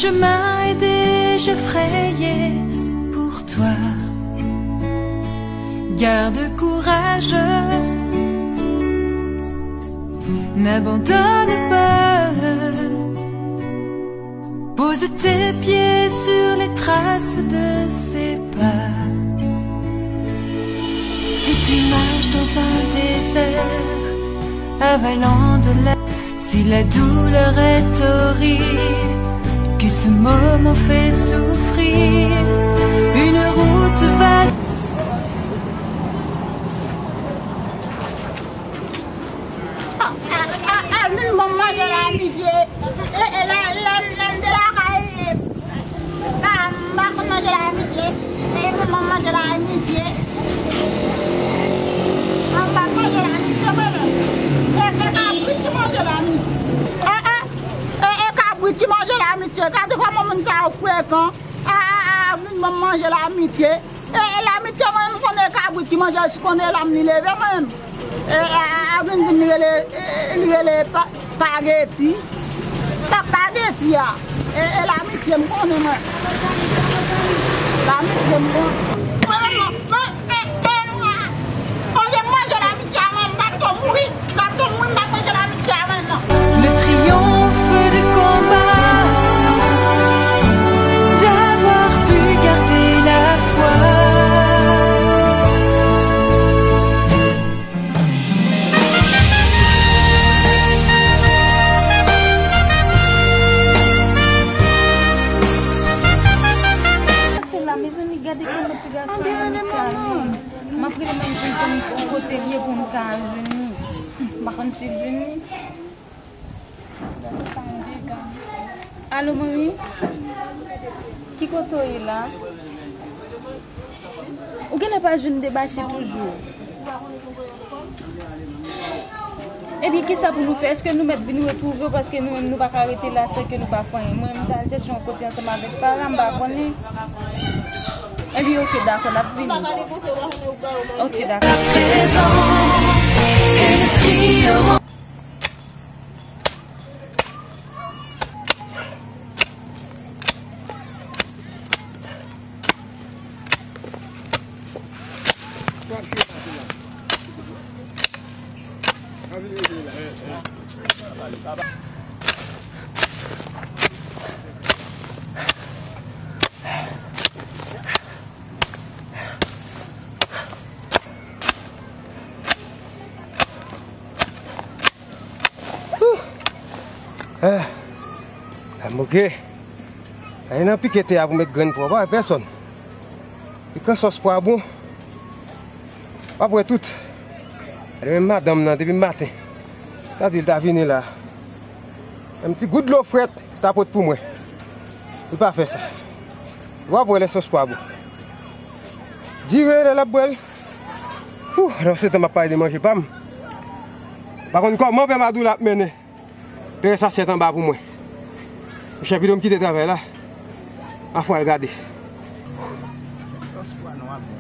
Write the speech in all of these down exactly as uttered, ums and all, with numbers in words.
Chemin est déjà frayé pour toi. Garde courage, n'abandonne pas. Pose tes pieds sur les traces de ses pas. Si tu marches dans un désert, avalant de la, si la douleur est horrible, que ce moment fait souffrir, une route va. Ah, ah, ah, ah, vin ban m manje la, Amitye. E, e, lè, lè, lè m te lakay, e, pa, m pa konn manje la, Amitye. E, vin ban m manje la, Amitye. Ah, m pa manje la, Amitye, mwen menm. E, e kabrit ki manje la, Amitye. Ah, ah, e, e kabrit ki manje la, Amitye. Gade kòman moun sa yo frekan. Ah, ah, ah, vin ban m manje la, Amitye. E, e Lamitye, mwen menm, m konnen kabrit ki manje, si konnen lam li leve, mwen menm. E, e, e, vin di m li rele, e, e, li rele pa-, pageti. Sa k pageti a? E, e Lamitye, m konnen, mwen. Lamitye, m konnen. Mwen menm, non. Mwen, e, e, mwen. Olye m manje Lamitye a, mwen, m t ap tou mouri. M ap tou mouri, m p ap manje Lamitye a menm non. Le triomphe du combat, d'avoir pu garder la foi. Se la, mezanmi, gade kòman ti gason an kale. M ap rele manmi pou m konn kote l ye pou m ka jwenn li. M pa konn si l jwenn li. Ti gason sa yon dega, mesye. Alo, manmi? Ki kote w ye la? Ou genlè pa jwenn Debache toujou? Ebyen, kisa pou nou fè? Èske nou mèt vin retwouve w? Paske nou menm, nou pa ka rete la san ke nou pa fè anyen. Mwen, m t al chèche yon kote ansanm avèk Para, m pa konnen. Ebyen, oke, dakò, n ap vini. Oke, dakò. Wouh! Eh, m bouke. Gade nan pike tè a pou met grenn pwa, pa wè pèsòn. Pikan sòs pwa bon. W ap wè tout. Gade menm madanm nan depi maten. Ta di l ta vini la. Menm ti gout dlo frèt ta pot pou mwen. Li pa fè sa. W ap wè lè sòs pwa bon. Dire lè l ap bwè l. Wouh, nan se tan m ap pale de manje pa m. Pa konn kòman pè Madoula ap mennen. Pere sa asyèt anba pou mwen. Monchè, pito m kite travay la. Afwa al gade. Sòs pwa nwa bon.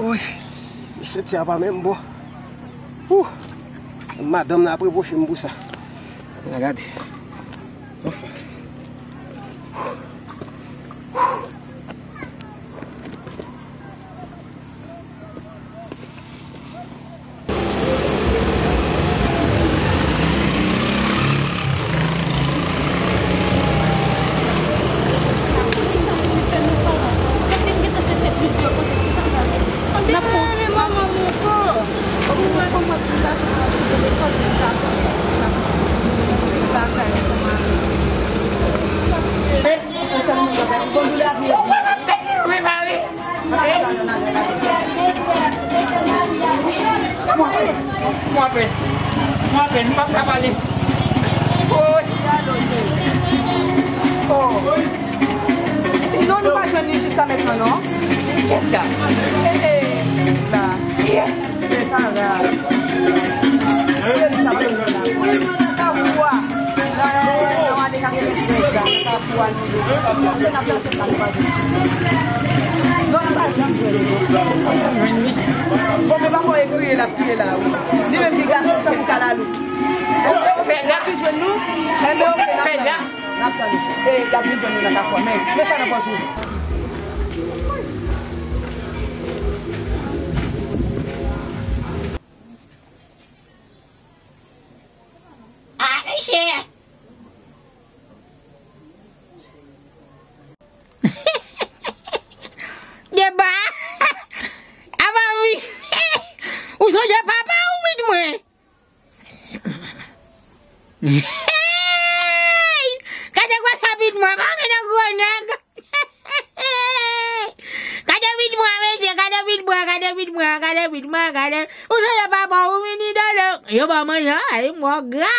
Oy, mesye, ti a pa menm bon. Ouh, madanm nan ap repwoche m pou sa. Al gade. Anfen. Mwen apèn, mwen apèn, mwen apèn, m p ap ka pale. Oh. Oh. Non, nou pa jwenn li jiska mentnan, non. Kiyès sa? Eh, eh, sa. Kiyès? Se pa grav. Se li k ap jwenn la. Wi, nou nan Kafou a. Nan, nan ane katreventrèz la, nan Kafou a nou ye. Chèche n ap chèche l la, nou pa jwenn. Non, nou pa janm jwenn li, non. Bon, men pa fò e kriye l ap kriye la, wi. Li menm gen gason tankou kalalou. Fè la. Y ap vin jwenn nou. Enben, ok, n ap tann nou. N ap tann nou. E, y ap vin jwenn nou nan Kafou a. Men, men sa nan pòch ou. Ah, mesye! Deba! Apa wi! Ou sonje papa ou wi mwen? Hey! Gade gwo sa vit mwen, pa gen nan gwo nèg. Gade vit mwen, mesye, gade vit mwen, gade vit mwen, gade vit mwen, gade. Ou sonje papa ou vini dolo. Yo ba manje, ay, mwen gra.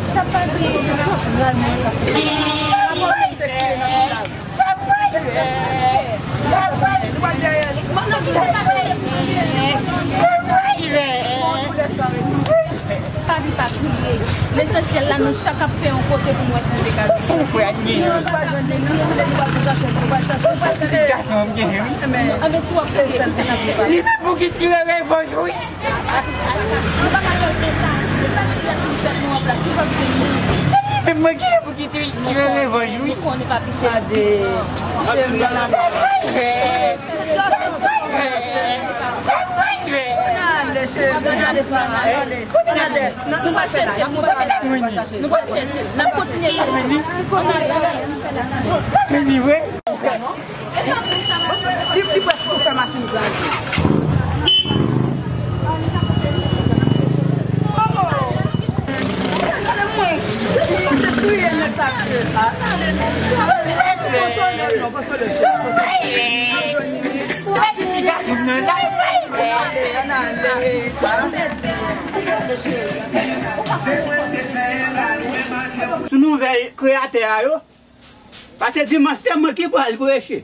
Sa vre vre. Sa vre vre. Sa vre vre. Pa ri, pa kriye. Lesansyèl la, nou chak ap fè yon kote pou n wè si nou te ka viv. Son frè a gen. Ti gason an gen, wi. Anben, si w ap kriye, kisa n ap fè? Li menm pou ki tire revanj, wi. Se li menm mwen ki pou ki ti- tire revanj, wi. Sa vre vre. Sa vre vre. Sa vre vre. Ale, cheri, ale, ale. Kote Nadèt? Nou pral chèche, nou pral chèche. Nou pral chèche. N ap kontinye chèche. Vini vre. Li, li prèske fè machin gade. Sou nouvèl kreyatè a yo, paske dimanch se mwen ki pral preche.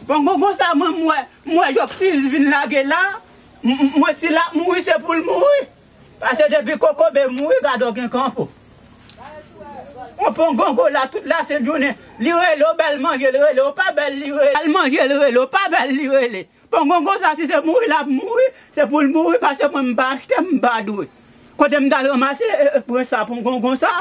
Bon, bon, konsa, mwen, m wè, m wè Joksiz vin lage la, m, m, mwen, si l ap mouri, se pou l mouri. Paske depi kokobe mouri, gade w gen kanpo. On pongongo la, tout lasent jounen, li rele w bèl manje, li rele w pa bèl, li rele w bèl manje, li rele w pa bèl, li rele. Pongongo sa, si se mouri l ap mouri, se pou l mouri, paske mwen, m pa achte, m pa dwe. Kote m t al ranmase, e, e, pran sa, pongongo sa?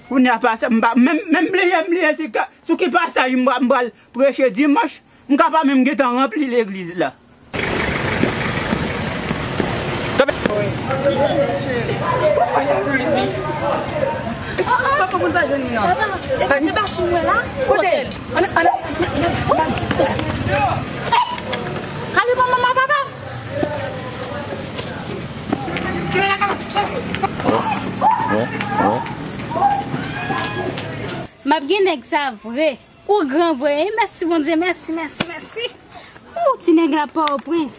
Kounye a pase, m pa, menm, menm bliye, m bliye si ka, sou ki pasaj m pra-, m pral preche dimanch, m ka pa menm gentan ranpli legliz la. Papa, moun pa jwenn li an. Sa te machin mwen la? Kote? Ann, ann, ann. Kale manman, papa. M ap gen nèg sa vre. Ou gran vre, wi. Mèsi, Bondye, mèsi, mèsi, mèsi. Ou ti nèg la Pòtoprens.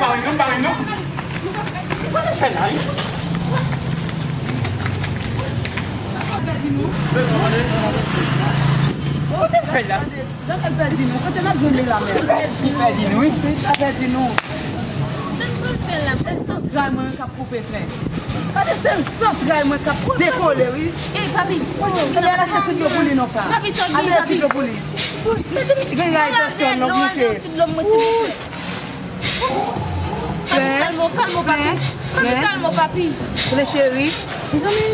Pa ri non, pa ri non. Ou te fè la, wi. Ou te fè la. Jan l pèdi nou, kote n ap jwenn li la menm? Li pèdi nou, wi. Li pèdi nou. Sa n pral fè la, frè? Zantray mwen k ap koupe fen. Gade, se zantray mwen k ap dekole, wi. E, papi, ale, al achte ti dlo pou li non, pa. Papi, sa l gen, papi? Ale, ti dlo pou li. Mezanmi, gen raditasyon, non, goute. Ti dlo, mwen, silvouplè. Papi, kalme w, kalme w, papi. Papi, kalme w, papi. Tande, cheri. Mezanmi.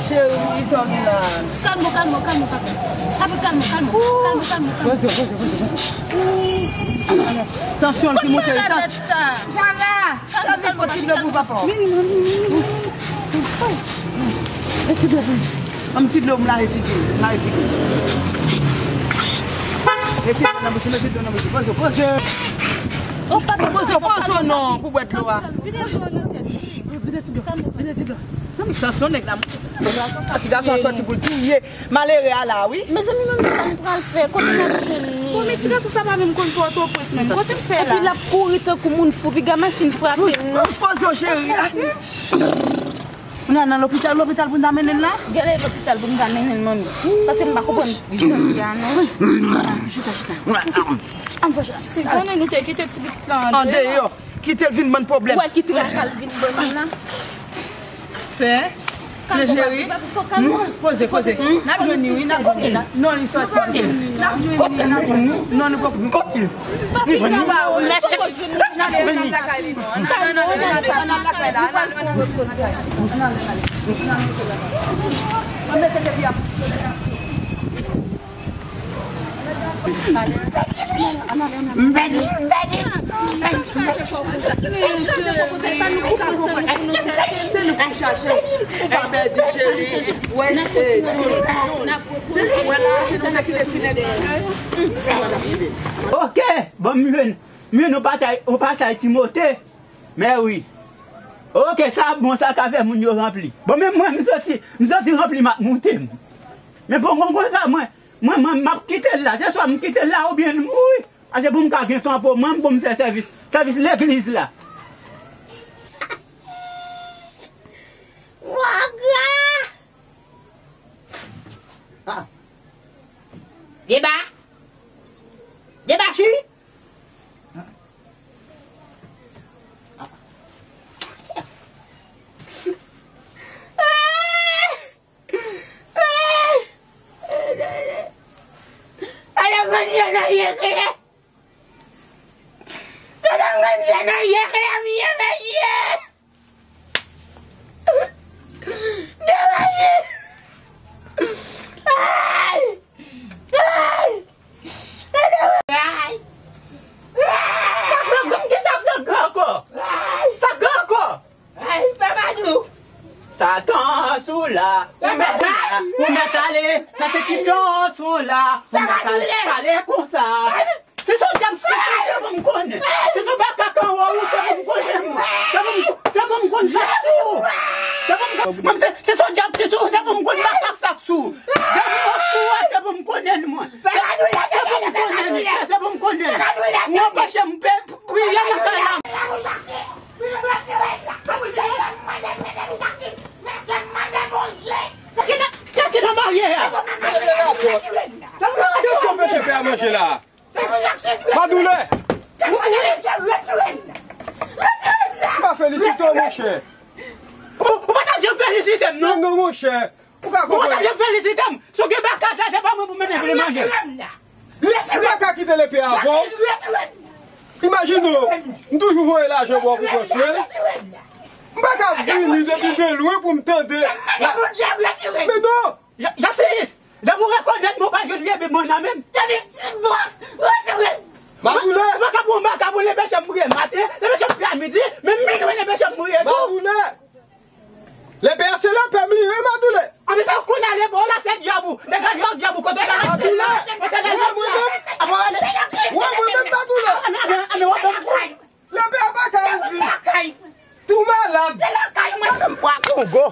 Cheri, sa w gen la? Kalme w, kalme w, kalme w, papi. Papi, kalme w, kalme w. Kalme w, kalme w, kalme w. Poze, poze, poze, poze. Tansyon l ki monte, tansyon. Sa la. Kalme w, kalme w, papi, kalme w. Mete dlo pou li. An, ti dlo, m lave figi l, m lave figi l. Mete dlo nan bouch, mete dlo nan bouch. Poze, poze. Oh, papi, poze, poze non, pou bwè dlo a. Vide dlo nan tèt. Vide ti dlo, vide ti dlo. Zanmi, tansyon nèg la. Ti gason sa, ti gason an sòti pou l touye malere a la, wi. Mezanmi, menm sa m pral fè, kote n ap jwenn li? Bon, men ti gason sa pa menm konn Pòtoprens menm. Kote m fè la? Epi l ap kouri tankou moun fou, piga machin frape l, non. Poze w, cheri. Kounye a nan lopital, lopital pou n ta mennen l la? Genlè lopital pou n ta mennen l, manmi. Paske m pa konprann jan l ye a, non. Chita, chita. Ann fè chita. Si konnen nou te kite ti pitit la andeyò, kite l vin ban n pwoblèm. Ou wè ki traka l vin ban nou la? Fè. Fè cheri. Poze, poze. N ap jwenn li, wi, n ap jwenn li la. Non, li sòti. N ap jwenn li, n ap jwenn li. Non, nou poko. N ap jwenn li. N al lakay li, non. N al lakay la. N al lakay la. N al lakay la. An mete depi ap. M pèdi, m pèdi, m pèdi. Se nou pou chache, ou pa pèdi, cheri. Wè, se nou. Se nou, wè la, se nou ki deside de. Ok, bon, m jwenn, m jwenn yon pasaj, yon pasaj Timote. Mè wi. Ok, sa bon, sa ka fè moun yo ranpli. Bon, men mwen, m santi, m santi ranpli m ap moute m. Men bon, bon, konsa, mwen, mwen, mwen, m ap kite l la. Se swa m kite l la oubyen l mouri. Ase pou m ka gen kanpo, mwen, m pou m fè sèvis, sèvis legliz la. Wagra! Ah. Deba! Deba ki? Gade manje nan ye kle. Gade manje nan ye kle, m ye manje. Gade manje. Ay! Ay! Gade manje. Ay! Sa k nan gang, ki sa k nan gang ankò? Ay! Sa k gang ankò? Ay, papa Dou! Satan sou la, ou mèt, ou mèt ale, pèsekisyon sou la, ou mèt ale, pale konsa. Se sou dyab sou, se pou m konnen. Se sou makak anwo ou, se pou m konnen, mwen. Se pou m, se pou m konn sa k sou ou. Se pou m konn, mwen, se, se sou dyab ki sou ou, se pou m konn makak sa k sou ou. Demon k sou ou a, se pou m konnen, mwen. Se pou m konnen, se pou m konnen. Ou anpeche m pe-, priye nan kay la. Kèt ki nan baryè a? Kèt ki anpeche pè a manje la? Madoulè! M pa felisite w, monchè. Ou, ou pa t ap janm felisite m, non? Non, non, monchè. Ou ka konprann. Ou ta dwe felisite m. Si w gen baka sa, se pa mwen pou m mete vle manje. Ou pa ka kite lepe avan w. Imajine w, m toujou voye lajan ba w pou pran swen l. M pa ka vini depi de lwen pou m tande. Men non! Jantis! Depi w rekonèt mwen pa jwenn lepe mwen nan menm. Madoulè! Ou pa ka pran baka pou lepe chan m priye maten, lepe chan m priye a midi, men minwi lepe chan m priye tou. Madoulè! Lepe a se lepe m li ye, Madoulè. Anben se kounye a lepe w la se dyab ou. Degaje w ak dyab ou kote w ta al achte la. Kote w ta al achte la. Wè mwen menm, Madoulè. Anben, anben, anben, w ap ban m kou. Lepe a pa ka anvi. Tou malad. M pran Kongo.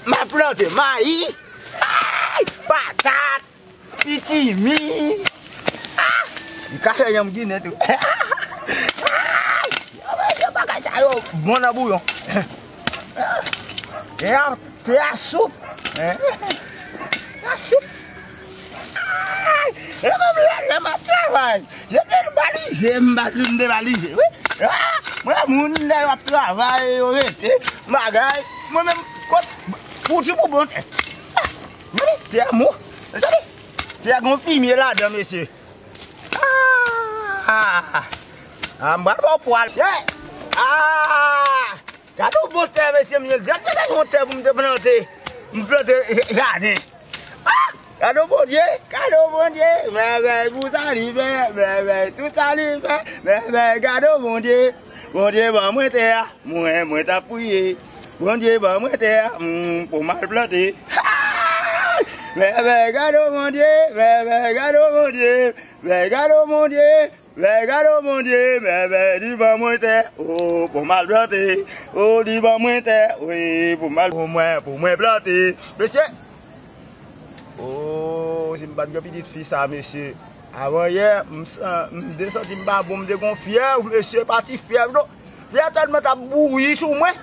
M ap plante mayi, patat, pitimi. Ah! Li ka fè yanm ginen tou. Yo, yo, bagay sa yo bon nan bouyon. Te a, te a soup. Te a soup. E mwen lè, lè m ap travay. Yo te devalije, m pa di m devalije, wi. Ah, mwen moun lè yo ap travay, yo rete, bagay. Mwen menm, kot, pou di pou bon tè. Ah, gade, tè a mou. Gade, tè a gon fimye ladan, mesye. Ah, ah, m pral ba w pwal. Yeah. Ah! Gade yon bon tè, mesye, m jwenn. Gade yon tè pou m te plante. M plante jaden. Ah! Gade yon Bondye, gade yon Bondye. Mèvèy pou sa li fè, mèvèy tout sa li fè. Mèvèy, gade yon Bondye. Bondye ban mwen tè a, mwen, mwen t ap priye. Bondye ban mwen tè a, mm, pou m al plante. Ah! Mèvèy, gade yon Bondye, mèvèy, gade yon Bondye. Mèvèy, gade yon Bondye. Mèvèy, gade w Bondye, mèvèy, li ban mwen tè, o, pou m al plante, o, li ban mwen tè, wi, pou m al, pou mwen, pou mwen plante. Mesye, o, si m pa t gen pitit fi sa, mesye, avan yè, m san-, m te santi m pa bon, m te gon fyèv, mesye, pa ti fyèv, non. Fyèv tèlman t ap bouyi sou mwen.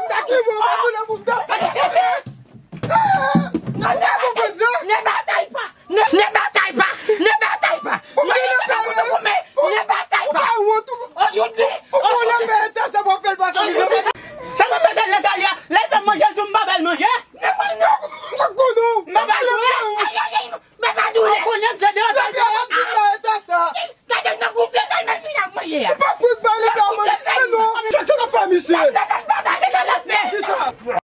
m ta kime, w pa konnen pou m ta. Ou pa konprann sa? Ne batay pa! Ne, ne batay pa! Ne batay pa! Mwen, mwen, mwen, ne batay pa! Ou pa wont, ou... Ojodi, ou konnen ojodi, men eta sa w ap fè l pase. Ojodi, sa mwen mete Natalia, lè l fè manje, l di m pa ba l manje. Ne mwen, non, m pa konnen w. M pa ba l manje. Ay, ay, ay, non. Men pa tou lè. Ou konnen m se de eta sa. Gade nan goup de sèl men vin ak manje a. Ou pa fout ba li ka manje, non. Sa n ap fè, misye? Nan, nan, nan, nan, sa n ap fè. Kisa?